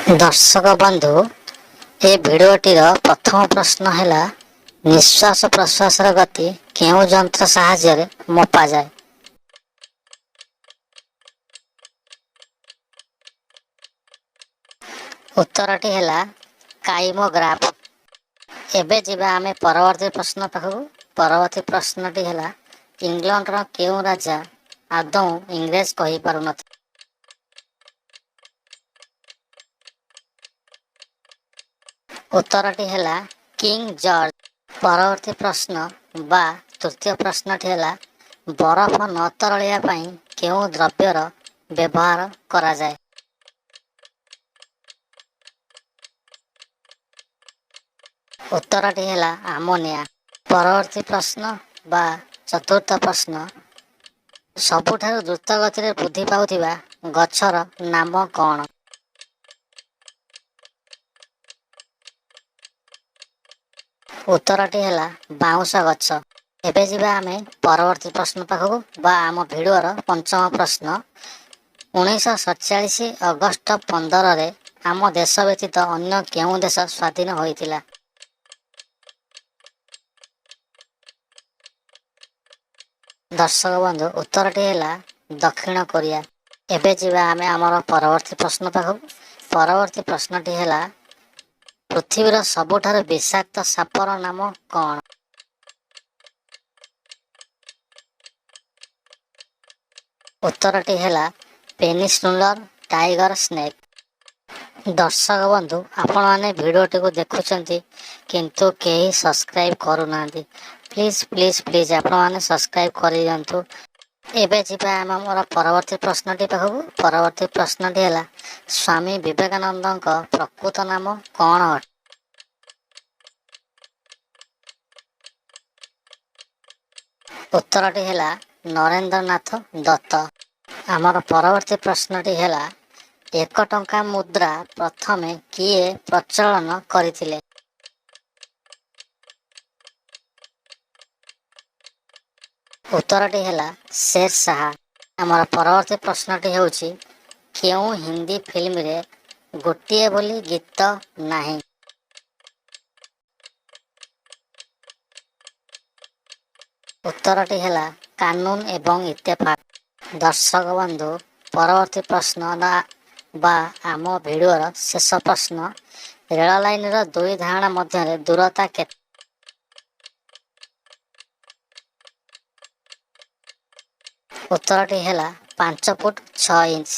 ଦର୍ଶକ ବନ୍ଧୁ, ଏ ଭିଡ଼ିଓଟିର ପ୍ରଥମ ପ୍ରଶ୍ନ ହେଲା, ନିଶ୍ୱାସ ପ୍ରଶ୍ୱାସର ଗତି କେଉଁ ଯନ୍ତ୍ର ସାହାଯ୍ୟରେ ମପାଯାଏ? ଉତ୍ତରଟି ହେଲା କାଇମୋଗ୍ରାଫ। ଏବେ ଯିବା ଆମେ ପରବର୍ତ୍ତୀ ପ୍ରଶ୍ନ ପାଖକୁ। ପରବର୍ତ୍ତୀ ପ୍ରଶ୍ନଟି ହେଲା, ଇଂଲଣ୍ଡର କେଉଁ ରାଜା ଆଦୌ ଇଂରେଜ କହିପାରୁନଥିଲେ? ଉତ୍ତରଟି ହେଲା କିଙ୍ଗ ଜର୍ଜ। ପରବର୍ତ୍ତୀ ପ୍ରଶ୍ନ ବା ତୃତୀୟ ପ୍ରଶ୍ନଟି ହେଲା, ବରଫ ନ ତରଳିବା ପାଇଁ କେଉଁ ଦ୍ରବ୍ୟର ବ୍ୟବହାର କରାଯାଏ? ଉତ୍ତରଟି ହେଲା ଆମୋନିଆ। ପରବର୍ତ୍ତୀ ପ୍ରଶ୍ନ ବା ଚତୁର୍ଥ ପ୍ରଶ୍ନ, ସବୁଠାରୁ ଦ୍ରୁତ ଗତିରେ ବୃଦ୍ଧି ପାଉଥିବା ଗଛର ନାମ କ'ଣ? ଉତ୍ତରଟି ହେଲା ବାଉଁଶ ଗଛ। ଏବେ ଯିବା ଆମେ ପରବର୍ତ୍ତୀ ପ୍ରଶ୍ନ ପାଖକୁ ବା ଆମ ଭିଡ଼ିଓର ପଞ୍ଚମ ପ୍ରଶ୍ନ। 1947 ଅଗଷ୍ଟ 15ରେ ଆମ ଦେଶ ବ୍ୟତୀତ ଅନ୍ୟ କେଉଁ ଦେଶ ସ୍ୱାଧୀନ ହୋଇଥିଲା? ଦର୍ଶକ ବନ୍ଧୁ, ଉତ୍ତରଟି ହେଲା ଦକ୍ଷିଣ କୋରିଆ। ଏବେ ଯିବା ଆମେ ଆମର ପରବର୍ତ୍ତୀ ପ୍ରଶ୍ନ ପାଖକୁ। ପରବର୍ତ୍ତୀ ପ୍ରଶ୍ନଟି ହେଲା, ପୃଥିବୀର ସବୁଠାରୁ ବିଷାକ୍ତ ସାପର ନାମ କ'ଣ? ଉତ୍ତରଟି ହେଲା ପେନିନସୁଲର ଟାଇଗର ସ୍ନେକ୍। ଦର୍ଶକ ବନ୍ଧୁ, ଆପଣମାନେ ଭିଡ଼ିଓଟିକୁ ଦେଖୁଛନ୍ତି କିନ୍ତୁ କେହି ସବସ୍କ୍ରାଇବ୍ କରୁନାହାନ୍ତି। ପ୍ଲିଜ୍, ପ୍ଲିଜ୍, ପ୍ଲିଜ୍, ଆପଣମାନେ ସବସ୍କ୍ରାଇବ୍ କରିଦିଅନ୍ତୁ। ଏବେ ଯିବା ଆମେ ଆମର ପରବର୍ତ୍ତୀ ପ୍ରଶ୍ନଟି ପାଖକୁ। ପରବର୍ତ୍ତୀ ପ୍ରଶ୍ନଟି ହେଲା, ସ୍ୱାମୀ ବିବେକାନନ୍ଦଙ୍କ ପ୍ରକୃତ ନାମ କ'ଣ ଅଟେ? ଉତ୍ତରଟି ହେଲା ନରେନ୍ଦ୍ରନାଥ ଦତ୍ତ। ଆମର ପରବର୍ତ୍ତୀ ପ୍ରଶ୍ନଟି ହେଲା, 1 ଟଙ୍କା ମୁଦ୍ରା ପ୍ରଥମେ କିଏ ପ୍ରଚଳନ କରିଥିଲେ? ଉତ୍ତରଟି ହେଲା ଶେର ଶାହା। ଆମର ପରବର୍ତ୍ତୀ ପ୍ରଶ୍ନଟି ହେଉଛି, କେଉଁ ହିନ୍ଦୀ ଫିଲ୍ମରେ ଗୋଟିଏ ବୋଲି ଗୀତ ନାହିଁ? ଉତ୍ତରଟି ହେଲା କାନୁନ ଏବଂ ଇତ୍ତେଫାକ। ଦର୍ଶକ ବନ୍ଧୁ, ପରବର୍ତ୍ତୀ ପ୍ରଶ୍ନ ନା ବା ଆମ ଭିଡ଼ିଓର ଶେଷ ପ୍ରଶ୍ନ, ରେଳ ଲାଇନର ଦୁଇ ଧାରଣା ମଧ୍ୟରେ ଦୂରତା କେତେ? ଉତ୍ତରଟି ହେଲା 5 ଫୁଟ 6 ଇଞ୍ଚ।